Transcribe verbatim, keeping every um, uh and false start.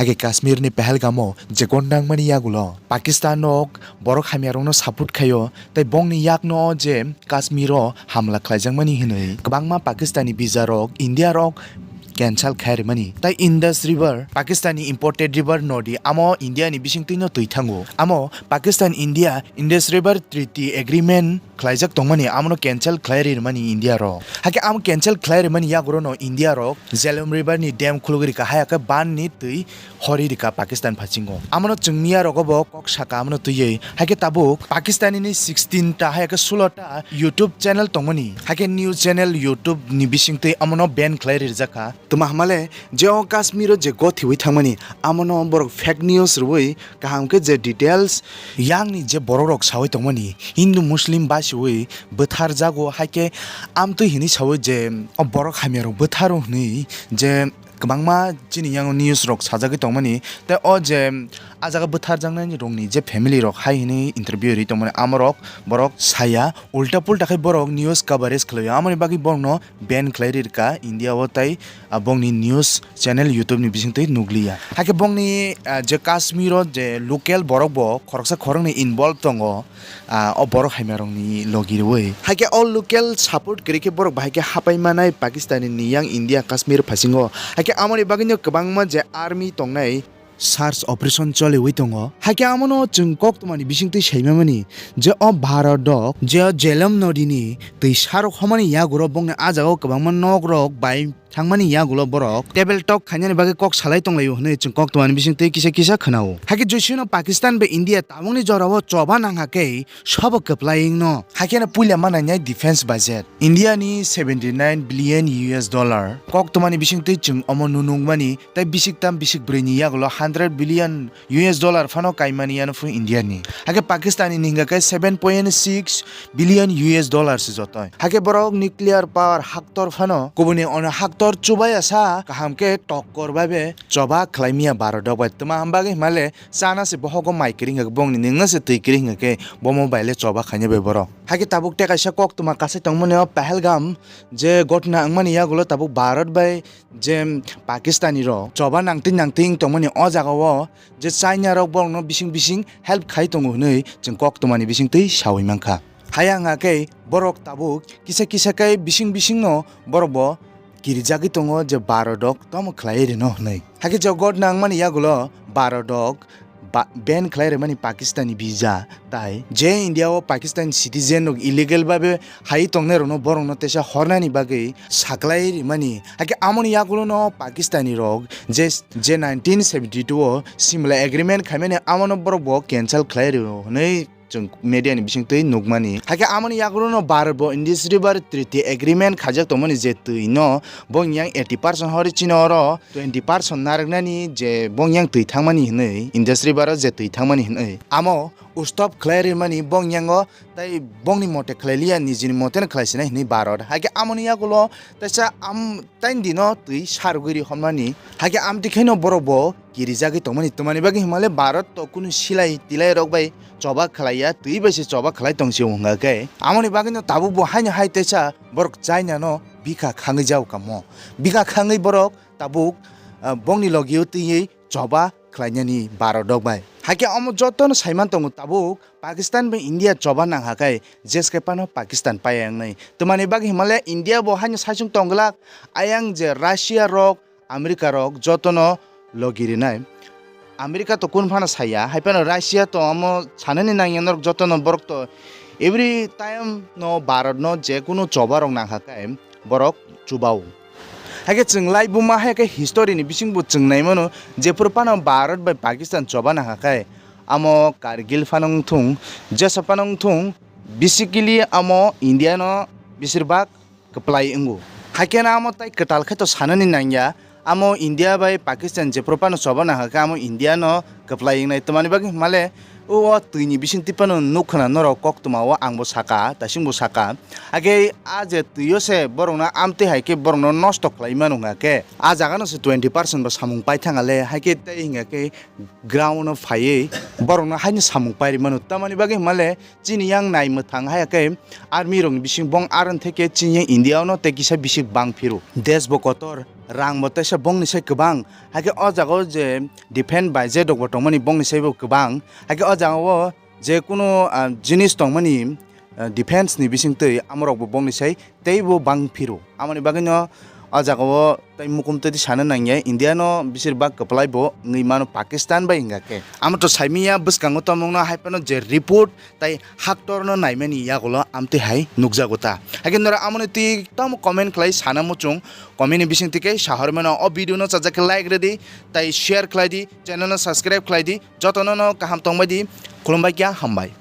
Hakhe Kashmir ni Pahalgam o je gon nangmani yagulo Pakistan rok borok hamya rokno support khaio, tei bongni yakno je Kashmir o hamla khlaijakmani hinwi kwbangma Pakistani visa rok India rok cancel khai rimani. Tei Indus River, Pakistan ni imported river nodi, amo India ni bisingtwi no twi thango. Amo Pakistan India Indus River Treaty Agreement khlaijak tongmani, amono cancel khlai rimani India rok. Hakhe amo cancel khlai rimani yagoro no India rok Jhelum River ni dam khulugwi rikha, haya khe ban ni twi hori rikha Pakistan phasingo. Amono chwng miya rogo bo kok saka amono twiwi. Hakhe tabuk Pakistani ni sixteen ta, haya khe sulo ta YouTube channel tongmani. Hakhe news channel YouTube ni bisingtwi amono ban khlai rijak kha. Tuma hamale je o Kashmir o je gothiwi thangmani, amono borok fake news rwui kaham khe je details yang ni je borok rok sawi tongmani, Hindu Muslim basiwi bwthar jago, hakhe amtwi hinwi sawi je o borok hamya rok bwtharo hinwi je kwbangma chini yango news rok sajagwi tongmani, tei o je a jaga bwtharjaknai rokni je family rok hai hinwi interview ri tongmani, amorok borok saya, ulta pulta khai borok news coverage khlaio, amoni bagwi borokno ban khlai rirkha India o, tei ah, bongni news channel YouTube ni bisingtwi nukliya. Hakhe bongni, ah, je Kashmir o je local borok bo khoroksa khoroknwi involve tongo, ah, o borok hamya rokni logi rwui. Hakhe o local support kwrwi khe borok bahai khe hapai manai Pakistani ni yang India Kashmir phasingo. Hakhe amoni bagwino kwbangma je army tongnai search operation choliwi tongo. Hakhe amono chwng koktwmani bisingtwi saimamani je o Bharat rok je o Jhelum nodi ni twi sarok homani yaguro bongni a jagao kwbangma nok rok bai thangmani yagulo borok table talk khainani bagwi kok salai tonglaio hwnwi chwng koktwmani bisingtwi kisa kisa khwnao. Hakhe Joshino Pakistan bai India tabukni jorao choba nangkha khe sobo kwplai wngno. Hakhe no puila ma nainai defense budget. India ni seventy nine billion U S dollar koktwmani bisingtwi chwng omo nunukmani, tei bisik tam bisik brwi ni yagulo hundred billion U S dollar phano kaimani yano phuru India ni. Hakhe Pakistan ni hingka khe seven point six billion U S dollar se jotoi. Hakhe borok nuclear power haktor phano kubuni ono haktor chubaya sa kaham khe tokkor bai be choba khlai miya Bharat rok bai. Tuma hambagwi himale chana se bohogo mai kwrwi hingka khe bongni nungno se twi kwrwi hingka khe bomo bai le choba khaina bai borok. Hakhe tabuk tei kaisa koktwma kasai tongmani o Pahalgam je gotna wngmani yagulo tabuk Bharat bai je Pakistani rok choba nangtwi nangtwi wng tongmani o jagao je China rok borokno bising bising help khai tongo hwnwi chwng koktwmani bisingtwi sawi mankha. Haya wngkha khe borok tabuk kisa kisa khe bising bisingno borok bo kirijagwi tongo je Bharat rok tomo khlai rino hwnwi. Hakhe je gotna wngmani yagulo Bharat rok ba-, ban khlai rwmani Pakistani visa, tai je India o Pakistan citizen rok illegal babe hai tongnai rokno borokno teisa hornani bagwi saklai rwmani. Hakhe amoni yagulono Pakistani rok je, je nineteen seventy two o Simla agreement khaimani amono borok bo cancel khlai rw hwnwi chwng media ni bisingtwi nukmani. Hakhe amoni yagulono Bharat bo Indus River Treaty Agreement khaijak tongmani je twi no bong yang eighty percent hori chini oro twenty percent narwknani je bong yang twi thangmani hwnwi, Indus River o je twi thangmani hwnwi, amo stop khlai rimani bong yango, tei bongni mote khlai liya, nijini moteno khlai sinai hwnwi Bharat. Hakhe amoni yagulo teisa am-, taini dino twi sargwi ri homnani. Hakhe amtwi khaino borok bo kirijagwi tongmani, twmani bagwi himale Bharat to kunu silai tilai rok bai choba khlaiya, twi bai se choba khlai tong se wngkha khe. Amoni bagwino tabuk bo haino hai teisa borok China no bikha khangwi jao kamo. Bikha khangwi borok tabuk, ah, bongni logio twiwi choba khlainani Bharat rok bai. Hakhe omo jotono saiman tongo tabuk Pakistan bai India choba nangkha khe jeske phano Pakistan paya wngnai. Twmani bagwi himale India bo haino saichung tongglak ayang je Russia rok, America rok jotono logi rinai. America to kun phano saya, hai phano Russia to omo sanani nangya norok jotono borok to every time no Bharat no je kunu choba rok nangkha khe borok chubao. Hai khe chwng laibuma hai khe history ni bisingbo chwng nai mano, jephuru phano Bharat bai Pakistan choba nangkha khe amo Kargil phano wngthung, jesa phano wngthung, basically amo India no besirbak kwplai wngo. Hai khe no amo tai kwtal khe to sanani nangya, amo India bai Pakistan jephuru phano choba nangkha khe amo India no kwplai wngnai. Twmani bagwi himale O twi ni bising twi phano nuk khna norok koktwma o ang bo saka, taising bo saka. Hakhe a je twi o se borok no amtwi hai khe borok no nosto khlai mano hwnga khe. A jaga no se twenty percent bo samung pai thang le, hakhe tei hwnga khe ground no phaiwi borok no haino samung pai rw mano. Tamoni bagwi hwnba le chini yang nai mwthang hai khe army rok ni bising bong aron theke chini yang India o no tei kisa bising bang phiro. Desh bo kotor, rang bo teisa bong ni sai kwbang. Hakhe o jaga o je defense budget rok bo tongmani bongni saibo kwbang. Hakhe o jaga o je kunu, ah, jinis tongmani, ah, defense ni bisingtwi amorok bo bongni sai teibo bang phiro. Amoni bagwino o jaga o tei mukum twi sana nangya India no bisir bak kwplai bo wngwi mano Pakistan bai hwnga khe. Amo to saimiya bwskango tongmungno hai phano je report tai haktorno naimani yagulo amtwi hai nukjago ta. Hakhe norok amoni twi tamo comment khlai sana muchung, comment ni bisingtwi khe sahor mano o video no chajak khe like rwdi, tai share khlai di, channel no subscribe khlai di, jotono no kaham tongbai di, khulumbai kya hambai.